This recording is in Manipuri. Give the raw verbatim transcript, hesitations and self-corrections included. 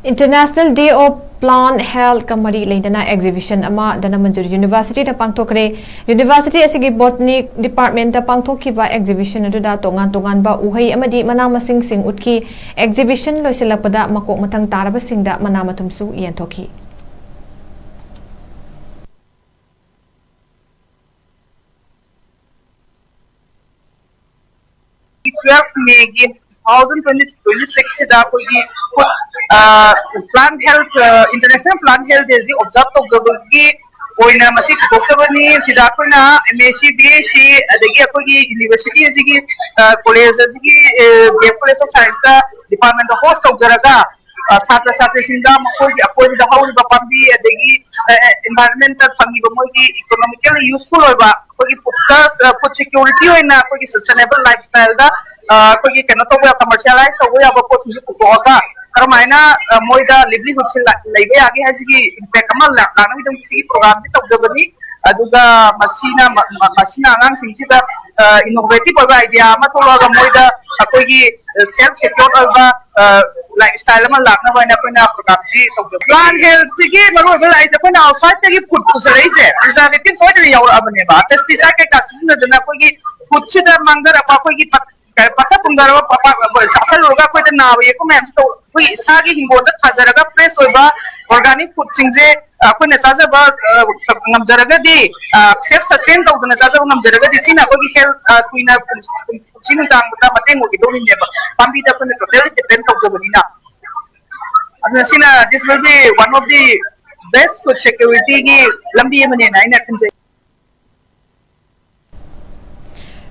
International Day of Plant Health ꯀ ꯃꯔꯤ ꯂꯩꯅꯅ exhibition ꯑꯃ ꯙꯅꯃꯟꯖꯨꯔꯤ University ꯗ ꯄꯥꯡꯊꯣꯛꯈ꯭ꯔꯦ꯫ University ꯑꯁꯤꯒꯤ Botany Department ꯇ ꯄꯥꯡꯊꯣꯛꯈꯤꯕ exhibition ꯑꯗꯨꯗ ꯇꯣꯉꯥꯟ ꯇꯣꯉꯥꯟꯕ ꯎꯍꯩ ꯑꯃꯗꯤ ꯃꯅꯥ ꯃꯁꯤꯡꯁꯤꯡ ꯎꯠꯈꯤ꯫ Exhibition ꯂꯣꯏꯁꯤꯜꯂꯛꯄꯗ ꯃꯀꯣꯛ ꯃꯊꯪ ꯇꯥꯔꯕꯁꯤꯡꯗ ꯃꯅꯥ ꯃꯊꯨꯝꯁꯨ ꯌꯦꯟꯊꯣꯛꯈꯤ꯫ Twelve May ꯒꯤ two thousand twenty twenty six ꯁꯤꯗ ꯑꯩꯈꯣꯏꯒꯤ Plant Health, International Plant Health Day ꯁꯤ observe ꯇꯧꯖꯕꯒꯤ ꯑꯣꯏꯅ ꯃꯁꯤ ꯄꯨꯊꯣꯛꯆꯕꯅꯤ꯫ ꯁꯤꯗ ꯑꯩꯈꯣꯏꯅ M A C, B A C, ꯑꯗꯒꯤ ꯑꯩꯈꯣꯏꯒꯤ university ꯑꯁꯤꯒꯤ college ꯑꯁꯤꯒꯤ D M College of Science ꯇ department ꯇ host ꯇꯧꯖꯔꯒ, ꯑ, ꯁꯥꯇ꯭ꯔ ꯁꯥꯇ꯭ꯔꯤꯁꯤꯡꯗ ꯃꯈꯣꯏꯒꯤ ꯑꯀꯣꯏꯕꯗ ꯍꯧꯔꯤꯕ ꯄꯥꯝꯕꯤ ꯑꯗꯒꯤ environment ꯇ ꯐꯪꯉꯤꯕ ꯃꯣꯏꯒꯤ economically useful ꯑꯣꯏꯕ ꯑꯩꯈꯣꯏꯒꯤ food, food security ꯑꯣꯏꯅ ꯑꯩꯈꯣꯏꯒꯤ sustainable lifestyle ꯗ, ꯑ, ꯑꯩꯈꯣꯏꯒꯤ ꯀꯩꯅꯣ ꯇꯧꯕ, commercialize ꯇꯧꯕ ꯌꯥꯕ ꯄꯣꯠꯁꯤꯡꯁꯦ ꯄꯨꯊꯣꯛꯑꯒ ꯀꯔꯝꯍꯥꯏꯅ, ꯑ, ꯃꯣꯏꯗ livelihood ꯁꯤ ꯂ-, ꯂꯩꯕ ꯌꯥꯒꯦ ꯍꯥꯏꯁꯤꯒꯤ impact ꯑꯃ ꯂꯥꯛ-, ꯂꯥꯛꯅꯕꯒꯤꯗꯃꯛ ꯁꯤꯒꯤ program ꯁꯤ ꯇꯧꯖꯕꯅꯤ꯫ ꯑꯗꯨꯒ ꯃꯁꯤꯅ, ꯃ-, ꯃ-, ꯃꯁꯤꯅ ꯑꯉꯥꯡꯁꯤꯡꯁꯤꯗ, ꯑ, innovative ꯑꯣꯏꯕ idea ꯑꯃ ꯊꯣꯛꯂꯛꯑꯒ ꯃꯣꯏꯗ ꯑꯩꯈꯣꯏꯒꯤ, ꯑ, self secure ꯑꯣꯏꯕ, ꯑ, lifestyle ꯑꯃ ꯂꯥꯛꯅꯕ ꯍꯥꯏꯅ ꯑꯩꯈꯣꯏꯅ program ꯁꯤ ꯇꯧꯖꯕꯅꯤ꯫ Plant health ꯁꯤꯒꯤ ꯃꯔꯨꯑꯣꯏꯕ ꯂꯥꯏꯁꯦ ꯑꯩꯈꯣꯏꯅ outside ꯇꯒꯤ food ꯄꯨꯁꯜꯂꯛꯏꯁꯦ preservative ꯁꯣꯏꯗꯅ ꯌꯥꯎꯔꯛꯑꯕꯅꯦꯕ꯫ Pesticide ꯀꯩꯀꯥ ꯁꯤꯖꯤꯟꯅꯗꯅ ꯑꯩꯈꯣꯏꯒꯤ food ꯁꯤꯗ ꯃꯥꯡꯊꯔꯛꯄ ꯑꯩꯈꯣꯏꯒꯤ ꯄꯠ-, ꯄꯠꯊ ꯄꯨꯝꯊꯔꯕ ꯄ-, ꯄ-, ꯆꯥꯁꯜꯂꯨꯔꯒ ꯑꯩꯈꯣꯏꯗ ꯅꯥꯕ ꯌꯦꯛꯄ ꯃꯌꯥꯝꯁꯤ ꯇꯧ-, ꯑꯩꯈꯣꯏꯒꯤ ꯏꯁꯥꯒꯤ ꯍꯤꯡꯒꯣꯜꯗ ꯊꯥꯖꯔꯒ fresh ꯑꯣꯏꯕ organic food ꯁꯤꯡꯁꯦ, ꯑ, ꯑꯩꯈꯣꯏꯅ ꯆꯥꯖꯕ, ꯑ, ꯉꯝꯖꯔꯒꯗꯤ, ꯑ, self sustain ꯇꯧꯗꯅ ꯆꯥꯖꯕ ꯉꯝꯖꯔꯒꯗꯤ ꯁꯤꯅ ꯑꯩꯈꯣꯏꯒꯤ health, ꯑ, ꯀꯨꯏꯅ ꯄꯨꯟꯁꯤ, ꯄꯨꯟꯁꯤ ꯅꯨꯡꯁꯥꯡꯕꯗ ꯃꯇꯦꯡ ꯑꯣꯏꯒꯗꯧꯔꯤꯅꯦꯕ꯫ ꯄꯥꯝꯕꯤꯗ ꯑꯩꯈꯣꯏꯅ totally depend ꯇꯧꯖꯕꯅꯤꯅ꯫ ꯑꯗꯨꯅ ꯁꯤꯅ, this will be one of the best food security ꯒꯤ ꯂꯝꯕꯤ ꯑꯃꯅꯦꯅ ꯑꯩꯅ ꯈꯟꯖꯩ꯫